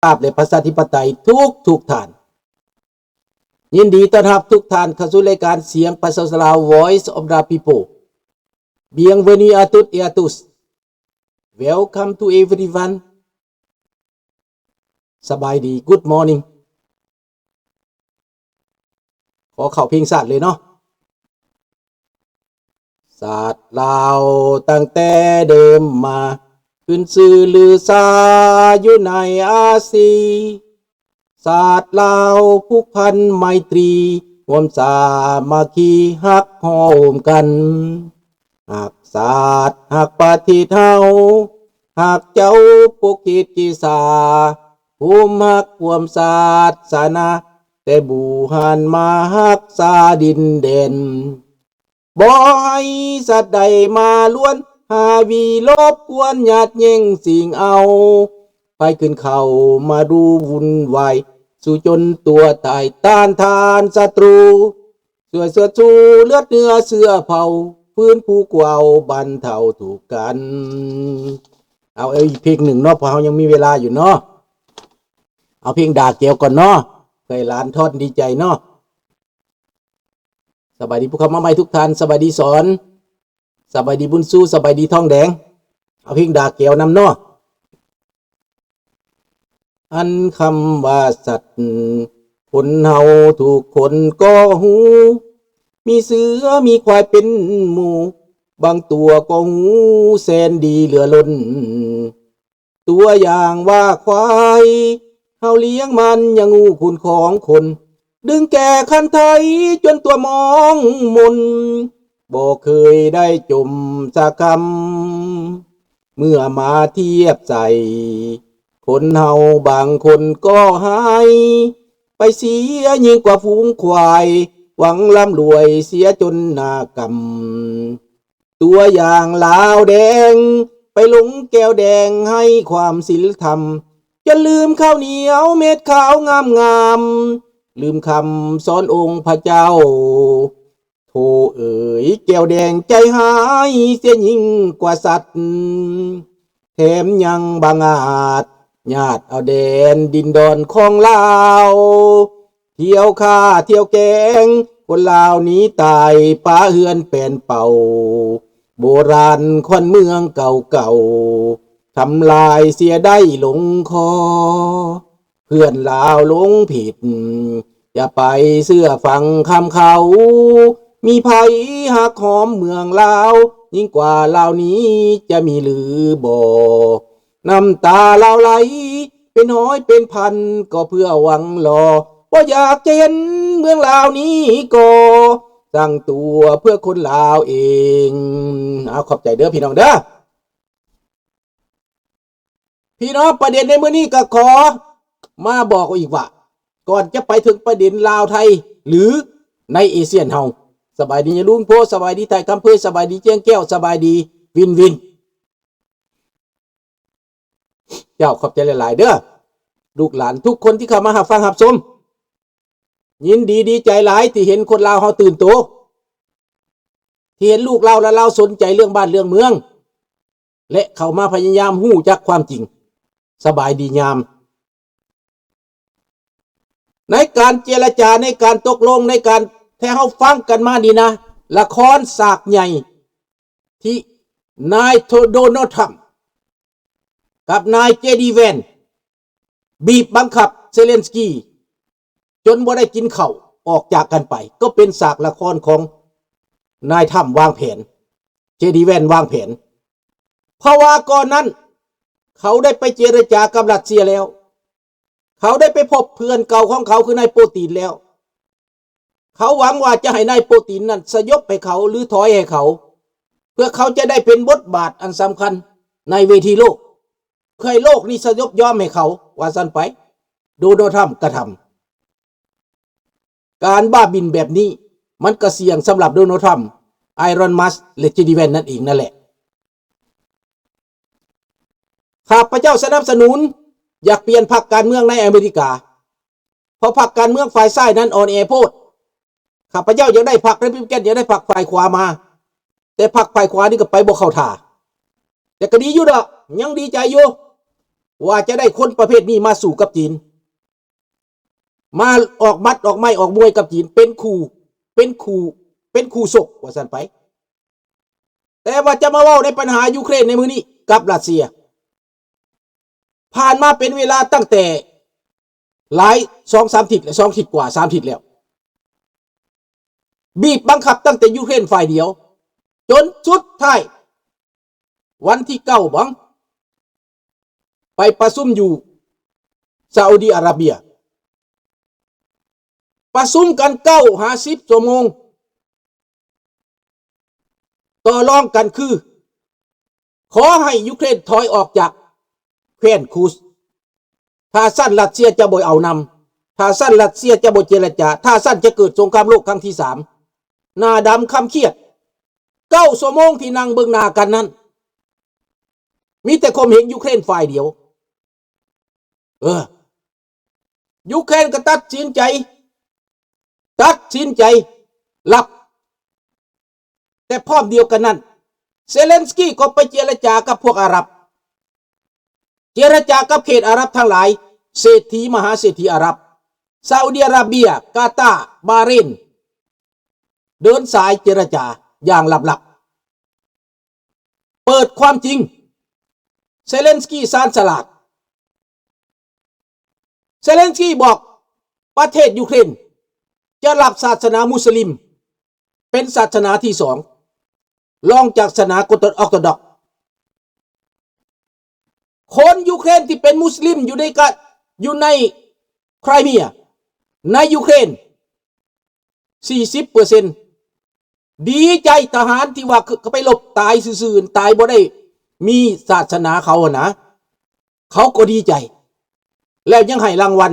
ພາບ ແລະ ປະຊາທິປະໄຕທຸກໆທ່ານ. ຍິນດີຕ້ອນຮັບທຸກທ່ານເຂົ້າສູ່ລາຍການສຽງປະຊາຊົນລາວ Voice of the People. Bienvenue à toutes et à tous. Welcome to everyone. ສະບາຍດີ Good morning. ຂໍເຂົ້າເພງຊາດເລີຍເນາະ. ຊາດລາວຕັ້ງແຕ່ເດີມມາ ຂຶ້ນຊື່ລືຊາຢູ່ໃນອາຊີ. ຊາດລາວຜູກພັນໄມຕີ ຮ່ວມສາມັກຄີຮັກໂຮມກັນ. ຮັກຊາດຮັກປະເທດເຮົາ ຮັກເຈົ້າປົກເຂດເກສາ ພູມຮັກຮ່ວມສາສະໜາ ແຕ່ບູຮານມາຮັກສາດິນແດນ. ບໍ່ໃຫ້ສັດໃດມາລວນ ຫາວີລົບກວນ ຍາດແຍ່ງຊິງເອົາ. ໃຜຂຶ້ນເຂົ້າມາດູວຸ່ນວາຍ ສູ້ຈົນຕົວຕາຍ ຕ້ານທານສັດຕູ. ຊ່ວຍເຊີດຊູເລືອດເນື້ອເຊື້ອເຜົ່າ ຟື້ນຟູກວາວບັນເທົາທຸກກັນ. ເອົາ ເອົາອີກເພງໜຶ່ງເນາະ ເພາະເຮົາຍັງມີເວລາຢູ່ເນາະ. ເອົາເພງດາແກວກ່ອນເນາະ ເພື່ອໃຫ້ຫຼານທອນດີໃຈເນາະ. ສະບາຍດີຜູ້ເຂົ້າມາໃໝ່ທຸກທ່ານ. ສະບາຍດີສອນ. ສະບາຍດີບຸນຊູ. ສະບາຍດີທອງແດງ. ເອົາເພງດາແກວນຳເນາະ. ອັນຄຳວ່າສັດ ຄົນເຮົາທຸກຄົນກໍຮູ້ ມີເສືອມີຄວາຍເປັນໝູ່ ບາງຕົວກໍຮູ້ແສນດີເຫຼືອລົ້ນ. ຕົວຢ່າງວ່າຄວາຍ ເຮົາລ້ຽງມັນຍັງຮູ້ຄຸນຂອງຄົນ ດຶງແກ່ຄັນໄທຈົນຕົວມອງມົນ ບໍ່ເຄີຍໄດ້ຈົ່ມສັກຄຳ. ເມື່ອມາທຽບໃສ່ ຄົນເຮົາບາງຄົນກໍຮ້າຍ ໄປເສຍຍິ່ງກວ່າຝູງຄວາຍ ຫວັງລ່ຳລວຍເສຍຈົນໜ້າກຳ. ຕົວຢ່າງລາວແດງ ໄປຫຼົງແກ້ວແດງໃຫ້ຄວາມສິນທຳ ຈົນລືມເຂົ້າໜຽວເມັດຂາວງາມໆ ລືມຄຳສອນອົງພະເຈົ້າ. ໂທເອີຍ ແກ້ວແດງໃຈຮ້າຍເສຍຍິ່ງກວ່າສັດ ແຖມຍັງບັງອາດຍາດເອົາແດນດິນດອນຂອງລາວ. ທ່ຽວຂ້າທ່ຽວແກງ ຄົນລາວໜີຕາຍ ປະເຮືອນແປນເປົ່າ ໂບລານຂວັນເມືອງເກົ່າໆ ທຳລາຍເສຍໄດ້ລົງຄໍ. ເພື່ອນລາວຫຼົງຜິດ ຢ່າໄປເຊື່ອຟັງຄຳເຂົາ. ມີໃຜຮັກຫອມເມືອງລາວ ຍິ່ງກວ່າລາວນີ້ຈະມີຫຼືບໍ່? ນ້ຳຕາລາວໄຫຼເປັນຮ້ອຍເປັນພັນ ກໍເພື່ອຫວັງລໍ ບໍ່ຢາກຈະເຫັນເມືອງລາວນີ້ກໍ ສ້າງຕົວເພື່ອຄົນລາວເອງ. ເອົາ ຂອບໃຈເດີພີ່ນ້ອງເດີ. ພີ່ນ້ອງ ປະເດັນໃນມື້ນີ້ກໍຂໍມາບອກອີກວ່າ ກ່ອນຈະໄປເຖິງປະເດັນລາວໄທ ຫຼື ໃນເອຊຽນເຮົາ. ສະບາຍດີຍາລຸງໂພ, ສະບາຍດີໄທຄຳເພີຍ, ສະບາຍດີຈຽງແກ້ວ, ສະບາຍດີວິນວິນ. ເຈົ້າ ຂອບໃຈຫຼາຍໆເດີ ລູກຫຼານທຸກຄົນທີ່ເຂົ້າມາຮັບຟັງຮັບຊົມ. ຍິນດີດີໃຈຫຼາຍທີ່ເຫັນຄົນລາວເຮົາຕື່ນໂຕ, ທີ່ເຫັນລູກລາວ ແລະ ລາວສົນໃຈເລື່ອງບ້ານເລື່ອງເມືອງ ແລະ ເຂົ້າມາພະຍາຍາມຮູ້ຈັກຄວາມຈິງ. ສະບາຍດີຍາມ. ໃນການເຈລະຈາ, ໃນການຕົກລົງ, ໃນການທີ່ເຮົາຟັງກັນມານີ້ນະ, ລະຄອນສາກໃຫຍ່ທີ່ນາຍໂດນັລ ທຣຳ ກັບນາຍ ເຈ ດີ ແວນ ບີບບັງຄັບເຊເລັນສກີ ຈົນບໍ່ໄດ້ກິນເຂົ້າ ອອກຈາກກັນໄປ, ກໍເປັນສາກລະຄອນຂອງນາຍທຣຳວາງແຜນ, ເຈ ດີ ແວນ ວາງແຜນ. ເພາະວ່າກ່ອນນັ້ນ ເຂົາໄດ້ໄປເຈລະຈາກັບຣັດເຊຍແລ້ວ, ເຂົາໄດ້ໄປພົບເພື່ອນເກົ່າຂອງເຂົາ ຄືນາຍໂປຕີນແລ້ວ. ເຂົາຫວັງວ່າຈະໃຫ້ນາຍໂປຕີນນັ້ນສະຫຍົບໃຫ້ເຂົາ ຫຼື ຖອຍໃຫ້ເຂົາ, ເພື່ອເຂົາຈະໄດ້ເປັນບົດບາດອັນສຳຄັນໃນເວທີໂລກ, ເພື່ອໃຫ້ໂລກນີ້ສະຫຍົບຍອມໃຫ້ເຂົາ, ວ່າຊັ້ນໄປ. ໂດນັລ ທຣຳ ກະທຳການບ້າບິນແບບນີ້, ມັນກະສ່ຽງສຳລັບໂດນັລ ທຣຳ, ໄອລອນ ມັສ ແລະ ເຈ ດີ ແວນ ນັ້ນເອງນັ້ນແຫຼະ. ຂ້າພະເຈົ້າສະໜັບສະໜູນ ຢາກປ່ຽນພັກການເມືອງໃນອາເມລິກາ, ເພາະພັກການເມືອງຝ່າຍຊ້າຍນັ້ນອ່ອນແອໂພດ. ຂ້າພະເຈົ້າຢາກໄດ້ພັກ Republican, ຢາກໄດ້ພັກຝ່າຍຂວາມາ, ແຕ່ພັກຝ່າຍຂວານີ້ກໍໄປບໍ່ເຂົ້າທ່າ. ແຕ່ກໍດີຢູ່ດອກ, ຍັງດີໃຈຢູ່. ວ່າຈະໄດ້ຄົນປະເພດນີ້ມາສູ້ກັບຈີນ ມາອອກໝັດອອກໄມ້ອອກມວຍກັບຈີນ ເປັນຄູ່ ເປັນຄູ່ ເປັນຄູ່ຊົກວ່າຊັ້ນໄປ. ແຕ່ວ່າຈະມາເວົ້າໃນບັນຫາຢູເຄຣນໃນມື້ນີ້ກັບຣັດເຊຍ ຜ່ານມາເປັນເວລາຕັ້ງແຕ່ຫຼາຍ ສອງສາມທິດແລ້ວ ສອງທິດກວ່າ ສາມທິດແລ້ວ ບີບບັງຄັບຕັ້ງແຕ່ຢູເຄຣນຝ່າຍດຽວ ຈົນສຸດທ້າຍ ວັນທີເກົ້າ ບັງ ໄປປະຊຸມຢູ່ຊາອຸດີອາຣາເບຍ ປະຊຸມກັນເກົ້າຫາສິບຊົ່ວໂມງ ຕໍ່ລອງກັນຄື ຂໍໃຫ້ຢູເຄຣນຖອຍອອກຈາກແຄວ້ນຄູສ ຖ້າຊັ້ນຣັດເຊຍຈະບໍ່ເອົານຳ ຖ້າຊັ້ນຣັດເຊຍຈະບໍ່ເຈລະຈາ ຖ້າຊັ້ນຈະເກີດສົງຄາມໂລກຄັ້ງທີສາມ. ໜ້າດຳຄຳຄຽດ ເກົ້າຊົ່ວໂມງທີ່ນັ່ງເບິ່ງໜ້າກັນນັ້ນ ມີແຕ່ຂົ່ມເຫັງຢູເຄຣນຝ່າຍດຽວ. ເອີ ຢູເຄຣນກໍຕັດສິນໃຈ ຕັດສິນໃຈລັບ. ແຕ່ພ້ອມດຽວກັນນັ້ນ ເຊເລັນສກີກໍໄປເຈລະຈາກັບພວກອາຣັບ ເຈລະຈາກັບເຂດອາຣັບທັງຫຼາຍ ເສດຖີມະຫາເສດຖີອາຣັບ ຊາອຸດີອາຣາເບຍ ກາຕາ ບາເຣນ ເດີນສາຍເຈລະຈາຢ່າງລັບໆ ເປີດຄວາມຈິງ ເຊເລັນສກີຊານສະຫຼາດ ເຊເລັນສກີບອກປະເທດຢູເຄຣນຈະຮັບສາສະໜາມຸສລິມເປັນສາສະໜາທີສອງ ລອງຈາກສາສະໜາອອກໂຕດອກ. ຄົນຢູເຄຣນທີ່ເປັນມຸສລິມຢູ່ໃນກະ ຢູ່ໃນໄຄຣເມຍ ໃນຢູເຄຣນ ສີ່ສິບເປີເຊັນ ດີໃຈ ທະຫານທີ່ວ່າ ຄື ເຂົາໄປລົບຕາຍຊື່ໆ ຕາຍບໍ່ໄດ້ມີສາສະໜາເຂົາຫັ້ນນະ ເຂົາກໍດີໃຈ ແລ້ວຍັງໃຫ້ລາງວັນ.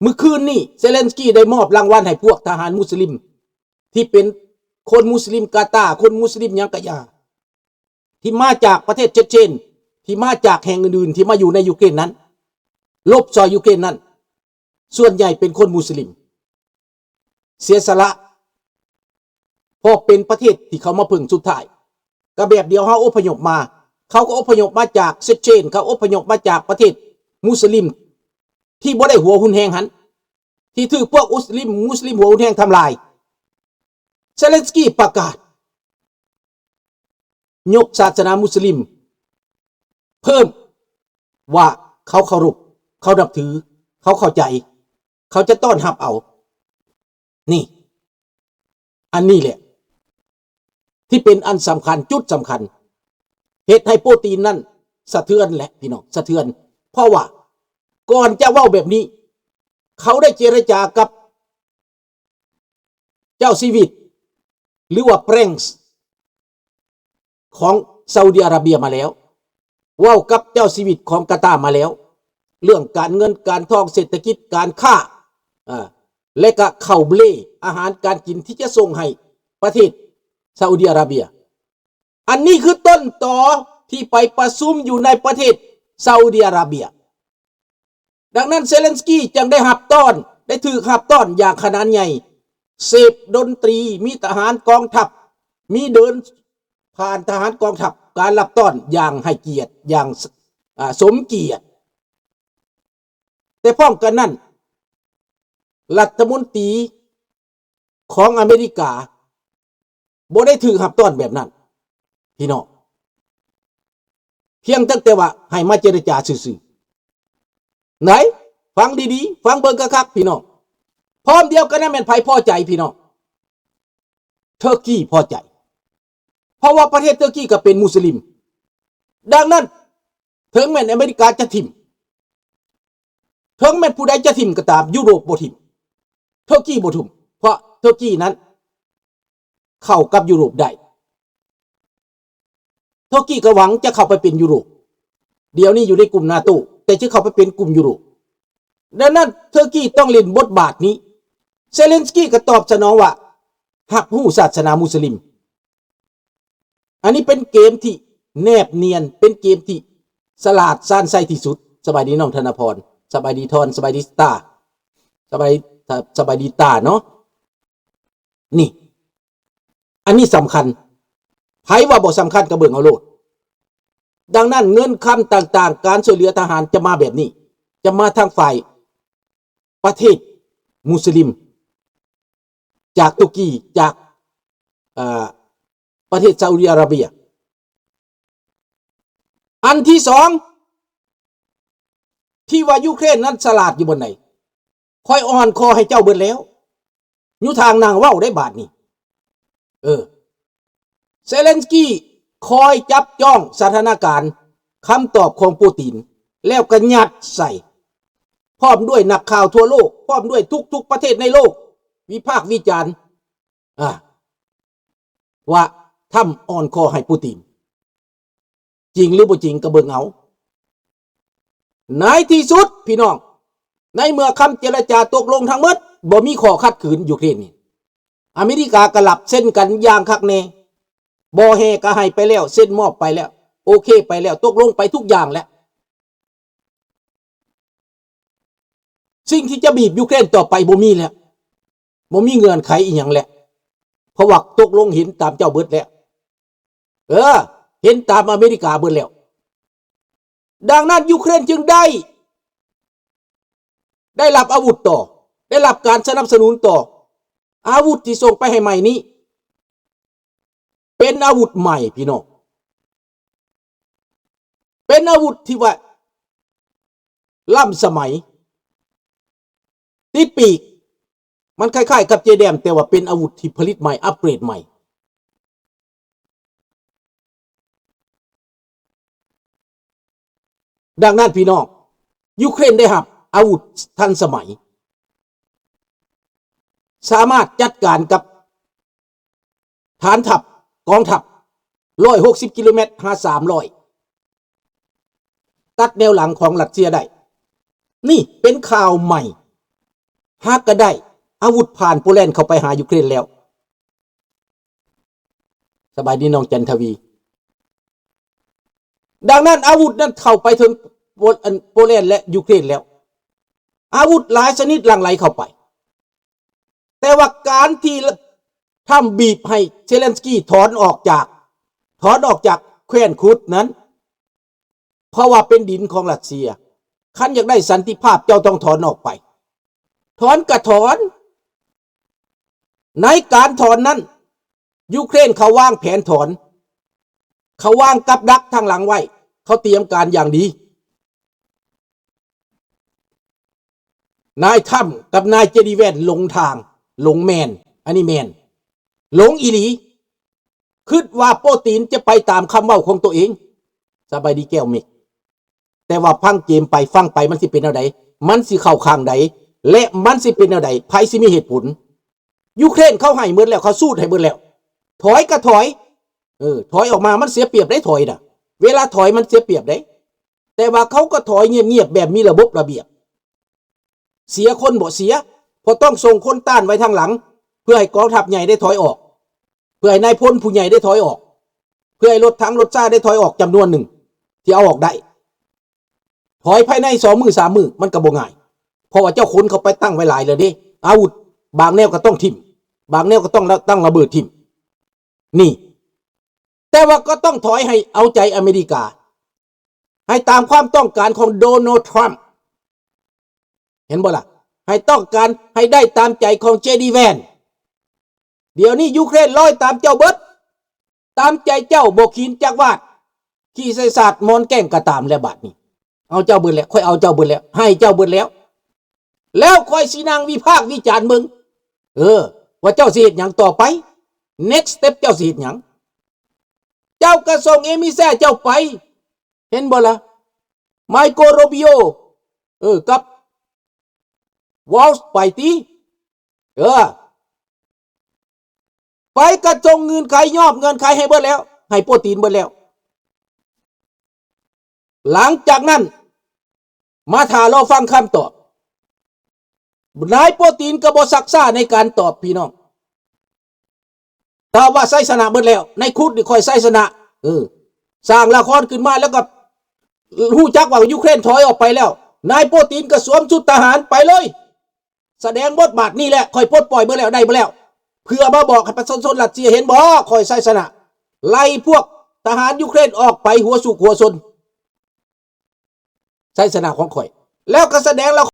ມື້ຄືນນີ້ເຊເລັນສກີໄດ້ມອບລາງວັນໃຫ້ພວກທະຫານມຸສລິມ ທີ່ເປັນຄົນມຸສລິມກາຕາ ຄົນມຸສລິມຫຍັງກະຢ່າ ທີ່ມາຈາກປະເທດເຊັດເຊນ ທີ່ມາຈາກແຫ່ງອື່ນໆ ທີ່ມາຢູ່ໃນຢູເຄຣນນັ້ນ ລົບຊ່ອຍຢູເຄຣນນັ້ນ ສ່ວນໃຫຍ່ເປັນຄົນມຸສລິມ ເສຍສະຫຼະ ເພາະເປັນປະເທດທີ່ເຂົາມາເພິ່ງສຸດທ້າຍ. ກະແບບດຽວເຮົາອົບພະຍົບມາ ເຂົາກໍອົບພະຍົບມາຈາກເຊັດເຊນ ເຂົາອົບພະຍົບມາຈາກປະເທດມຸສລິມ ທີ່ບໍ່ໄດ້ຫົວຮຸນແຮງຫັ້ນ ທີ່ຖືກພວກມຸສລິມ ມຸສລິມຫົວຮຸນແຮງທຳລາຍ. ເຊເລັນສກີປະກາດ ຍົກສາສະໜາມຸສລິມເພີ່ມ ວ່າເຂົາເຄົາລົບ ເຂົານັບຖື ເຂົາເຂົ້າໃຈ ເຂົາຈະຕ້ອນຮັບເອົາ. ນີ້ ອັນນີ້ແຫຼະ ທີ່ເປັນອັນສຳຄັນ ຈຸດສຳຄັນ ເຮັດໃຫ້ໂປຕີນນັ້ນສະເທືອນແຫຼະພີ່ນ້ອງ ສະເທືອນ. ເພາະວ່າກ່ອນຈະເວົ້າແບບນີ້ ເຂົາໄດ້ເຈລະຈາກັບ ເຈົ້າຊີວິດ ຫຼືວ່າ Prince ຂອງຊາອຸດີອາຣາເບຍມາແລ້ວ ເວົ້າກັບເຈົ້າຊີວິດຂອງກາຕາມາແລ້ວ ເລື່ອງການເງິນການທອງ ເສດຖະກິດ ການຄ້າ ອາ ແລະກະເຂົ້າເບລ ອາຫານການກິນທີ່ຈະສົ່ງໃຫ້ປະເທດຊາອຸດີອາຣາເບຍ. ອັນນີ້ຄືຕົ້ນຕໍທີ່ໄປປະຊຸມຢູ່ໃນປະເທດຊາອຸດີອາຣາເບຍ. ດັ່ງນັ້ນເຊເລັນສກີຈຶ່ງໄດ້ຮັບຕ້ອນ ໄດ້ຖືກຮັບຕ້ອນຢ່າງຂະໜານໃຫຍ່ ເສບດົນຕີ ມີທະຫານກອງທັບ ມີເດີນຜ່ານທະຫານກອງທັບ ການຮັບຕ້ອນຢ່າງໃຫ້ກຽດ ຢ່າງ ອາ ສົມກຽດ. ແຕ່ພ້ອມກັນນັ້ນ ລັດຖະມົນຕີຂອງອາເມລິກາ ບໍ່ໄດ້ຖືກຮັບຕ້ອນແບບນັ້ນພີ່ນ້ອງ ພຽງຕັ້ງແຕ່ວ່າໃຫ້ມາເຈລະຈາຊື່ໆ. ໄຫນ ຟັງດີໆ ຟັງເບິ່ງຄັກໆ ພີ່ນ້ອງ. ພ້ອມດຽວກັນນັ້ນແມ່ນໃຜພໍໃຈພີ່ນ້ອງ? ເທີກີພໍໃຈ ເພາະວ່າປະເທດເທີກີກໍເປັນມຸສລິມ. ດັ່ງນັ້ນ ເຖິງແມ່ນອາເມລິກາຈະຖິ້ມ ເຖິງແມ່ນຜູ້ໃດຈະຖິ້ມກໍຕາມ ຢູໂຣບບໍ່ຖິ້ມ ເທີກີບໍ່ຖິ້ມ ເພາະເທີກີນັ້ນເຂົ້າກັບຢູໂຣບໄດ້. ເທີກີກໍຫວັງຈະເຂົ້າໄປເປັນຢູໂຣບ ດຽວນີ້ຢູ່ໃນກຸ່ມນາໂຕ ແຕ່ຈະເຂົ້າໄປເປັນກຸ່ມຢູໂຣບ. ດັ່ງນັ້ນເທີກີຕ້ອງຫຼິ້ນບົດບາດນີ້. ເຊເລັນສກີກໍຕອບສະໜອງວ່າ ຮັບຮູ້ສາສະໜາມຸສລິມ. ອັນນີ້ເປັນເກມທີ່ແນບນຽນ ເປັນເກມທີ່ສະຫຼາດຊານໄຊທີ່ສຸດ. ສະບາຍດີນ້ອງທະນະພອນ ສະບາຍດີທອນ ສະບາຍດີສະຕາ ສະບາຍ ສະບາຍດີຕາເນາະ. ນີ້ ອັນນີ້ສຳຄັນ ໃຜວ່າບໍ່ສຳຄັນກໍເບິ່ງເອົາໂລດ. ດັ່ງນັ້ນເງິນຄຳຕ່າງໆ ການຊ່ວຍເຫຼືອທະຫານຈະມາແບບນີ້ ຈະມາທາງຝ່າຍປະເທດມຸສລິມ ຈາກຕຸກກີ ຈາກ ເອີ ປະເທດຊາອຸດີອາຣາເບຍ. ອັນທີສອງ ທີ່ວ່າຢູເຄຣນນັ້ນສະຫຼາດຢູ່ບ່ອນໃດ? ຂ້ອຍອ່ອນຄໍໃຫ້ເຈົ້າເບິດແລ້ວ. ຢູ່ທາງນາງເວົ້າໄດ້ບາດນີ້. ເອີ ເຊເລັນສກີຄອຍຈັບຈ້ອງສະຖານະການຄຳຕອບຂອງປູຕິນ ແລ້ວກໍຍັດໃສ່ ພ້ອມດ້ວຍນັກຂ່າວທົ່ວໂລກ ພ້ອມດ້ວຍທຸກໆປະເທດໃນໂລກ ວິພາກວິຈານ ອາ ວ່າທຳອ່ອນຄໍໃຫ້ປູຕິນ. ຈິງຫຼືບໍ່ຈິງກໍເບິ່ງເອົາ. ໃນທີ່ສຸດພີ່ນ້ອງ ໃນເມື່ອຄຳເຈລະຈາຕົກລົງທັງໝົດ ບໍ່ມີຂໍ້ຂັດຂືນຢູເຄຣນນີ້ ອາເມລິກາກໍຮັບເຊັນກັນຢ່າງຄັກແນ່ ບໍ່ແຮ່ກໍໃຫ້ໄປແລ້ວ ເຊັນມອບໄປແລ້ວ ໂອເຄໄປແລ້ວ ຕົກລົງໄປທຸກຢ່າງແລ້ວ. ສິ່ງທີ່ຈະບີບຢູເຄຣນຕໍ່ໄປບໍ່ມີແລ້ວ ບໍ່ມີເງື່ອນໄຂອີ່ຫຍັງແລ້ວ ເພາະວ່າຕົກລົງເຫັນຕາມເຈົ້າເບິດແລ້ວ ເອີ ເຫັນຕາມອາເມລິກາເບິດແລ້ວ. ດັ່ງນັ້ນຢູເຄຣນຈຶ່ງໄດ້ ໄດ້ຮັບອາວຸດຕໍ່ ໄດ້ຮັບການສະໜັບສະໜູນຕໍ່. ອາວຸດທີ່ສົ່ງໄປໃຫ້ໃໝ່ນີ້ ເປັນອາວຸດໃໝ່ພີ່ນ້ອງ ເປັນອາວຸດທີ່ວ່າລ້ຳສະໄໝ ຕິດປີກ ມັນຄ້າຍໆກັບເຈແດມ ແຕ່ວ່າເປັນອາວຸດທີ່ຜະລິດໃໝ່ ອັບເກຣດໃໝ່. ດັ່ງນັ້ນພີ່ນ້ອງ ຢູເຄຣນໄດ້ຮັບອາວຸດທັນສະໄໝ ສາມາດຈັດການກັບ ຖານທັບ ກອງທັບ ຮ້ອຍຫົກສິບກິໂລແມັດ ຫາ ສາມຮ້ອຍ ຕັດແນວຫຼັງຂອງຣັດເຊຍໄດ້. ນີ້ເປັນຂ່າວໃໝ່ ຫາກກະໄດ້ອາວຸດຜ່ານໂປແລນເຂົ້າໄປຫາຢູເຄຣນແລ້ວ. ສະບາຍດີນ້ອງຈັນທະວີ. ດັ່ງນັ້ນອາວຸດນັ້ນເຂົ້າໄປເຖິງໂປ ອັນ ໂປແລນ ແລະ ຢູເຄຣນແລ້ວ. ອາວຸດຫຼາຍຊະນິດຫຼັ່ງໄຫຼເຂົ້າໄປ. ແຕ່ວ່າການທີ່ທຳບີບໃຫ້ເຊເລັນສກີຖອນອອກຈາກ ຖອນອອກຈາກແຄວ້ນຄຸດນັ້ນ ເພາະວ່າເປັນດິນຂອງຣັດເຊຍ. ຄັນຢາກໄດ້ສັນຕິພາບ ເຈົ້າຕ້ອງຖອນອອກໄປ. ຖອນກະຖອນ. ໃນການຖອນນັ້ນ ຢູເຄຣນເຂົາວາງແຜນຖອນ. ເຂົາວາງກັບດັກທາງຫຼັງໄວ້. ເຂົາຕຽມການຢ່າງດີ. ນາຍທຳກັບນາຍເຈດີແວນຫຼົງທາງ, ຫຼົງແມ່ນ, ອັນນີ້ແມ່ນ, ຫຼົງອີ່ຫຼີ, ຄິດວ່າໂປຕີນຈະໄປຕາມຄຳເວົ້າຂອງໂຕເອງ. ສະບາຍດີແກ້ວເມັກ. ແຕ່ວ່າຟັງເກມໄປຟັງໄປ ມັນຊິເປັນແນວໃດ? ມັນຊິເຂົ້າຂ້າງໃດ? ແລະ ມັນຊິເປັນແນວໃດ? ໃຜຊິມີເຫດຜົນ? ຢູເຄຣນເຂົາໃຫ້ໝົດແລ້ວ, ເຂົາສູດໃຫ້ໝົດແລ້ວ. ຖອຍກໍຖອຍ, ເອີ, ຖອຍອອກມາ, ມັນເສຍປຽບເດ້, ຖອຍນະ. ເວລາຖອຍມັນເສຍປຽບເດ້. ແຕ່ວ່າເຂົາກໍຖອຍງຽບໆ ແບບມີລະບົບລະບຽບ. ເສຍຄົນບໍ່ເສຍ, ເພາະຕ້ອງສົ່ງຄົນຕ້ານໄວ້ທາງຫຼັງ ເພື່ອໃຫ້ກອງທັບໃຫຍ່ໄດ້ຖອຍອອກ, ເພື່ອໃຫ້ນາຍພົນຜູ້ໃຫຍ່ໄດ້ຖອຍອອກ, ເພື່ອໃຫ້ລົດຖັງລົດຊາໄດ້ຖອຍອອກຈຳນວນໜຶ່ງ ທີ່ເອົາອອກໄດ້. ຖອຍພາຍໃນສອງມື້ສາມມື້ ມັນກໍບໍ່ງ່າຍ, ເພາະວ່າເຈົ້າຂົນເຂົ້າໄປຕັ້ງໄວ້ຫຼາຍແລ້ວເດ້. ອາວຸດບາງແນວກໍຕ້ອງຖິ້ມ, ບາງແນວກໍຕ້ອງລະ ຕັ້ງລະເບີດຖິ້ມ. ນີ້, ແຕ່ວ່າກໍຕ້ອງຖອຍໃຫ້ເອົາໃຈອາເມລິກາ, ໃຫ້ຕາມຄວາມຕ້ອງການຂອງໂດນັລ ທຣຳ. ເຫັນບໍ່ລະ? ໃຫ້ຕ້ອງການໃຫ້ໄດ້ຕາມໃຈຂອງເຈດີແວນ. ດຽວນີ້ຢູເຄຣນລອຍຕາມເຈົ້າເບິດ, ຕາມໃຈເຈົ້າບໍ່ຂີນຈັກວາດ, ຂີ້ໃສ່ສາດໝອນແກ້ງກໍຕາມແລ້ວ. ບາດນີ້ເອົາເຈົ້າເບິດແລ້ວ, ຂ້ອຍເອົາເຈົ້າເບິດແລ້ວ, ໃຫ້ເຈົ້າເບິດແລ້ວ. ແລ້ວຂ້ອຍຊິນັ່ງວິພາກວິຈານເບິ່ງ, ເອີ, ວ່າເຈົ້າຊິເຮັດຫຍັງຕໍ່ໄປ, ເນັກສະເຕັບເຈົ້າຊິເຮັດຫຍັງ? ເຈົ້າກໍສົ່ງເອມິແຊເຈົ້າໄປ, ເຫັນບໍ່ລະ? ມາໂກ ໂຣບີໂອ, ເອີ, ກັບ ວອລ ໄປຕິ, ເອີ. ໄປກະສົ່ງເງື່ອນໄຂ, ຍອບເງື່ອນໄຂໃຫ້ເບິດແລ້ວ, ໃຫ້ໂປຕີນເບິດແລ້ວ. ຫຼັງຈາກນັ້ນ ມາຖ້າລໍຟັງຄຳຕອບ. ນາຍໂປຕີນກໍບໍ່ຊັກຊ້າໃນການຕອບ, ພີ່ນ້ອງ. ຕອບວ່າໄຊຊະນະເບິດແລ້ວ, ໃນຄຸດນີ້ຂ້ອຍໄຊຊະນະ. ເອີ, ສ້າງລະຄອນຂຶ້ນມາແລ້ວກໍຮູ້ຈັກວ່າຢູເຄຣນຖອຍອອກໄປແລ້ວ. ນາຍໂປຕີນກໍສວມຊຸດທະຫານໄປເລີຍ. ສະແດງບົດບາດນີ້ແຫຼະ, ຂ້ອຍປົດປ່ອຍເບິດແລ້ວ, ໄດ້ເບິດແລ້ວ, ເພື່ອມາບອກໃຫ້ປະຊາຊົນຣັດເຊຍເຫັນບໍ່, ຂ້ອຍໄຊຊະນະ, ໄລ່ພວກ ທະຫານຢູເຄຣນອອກໄປຫົວສຸກຫົວຊົນ ໄຊຊະນະຂອງຂ້ອຍ ແລ້ວກໍສະແດງລະ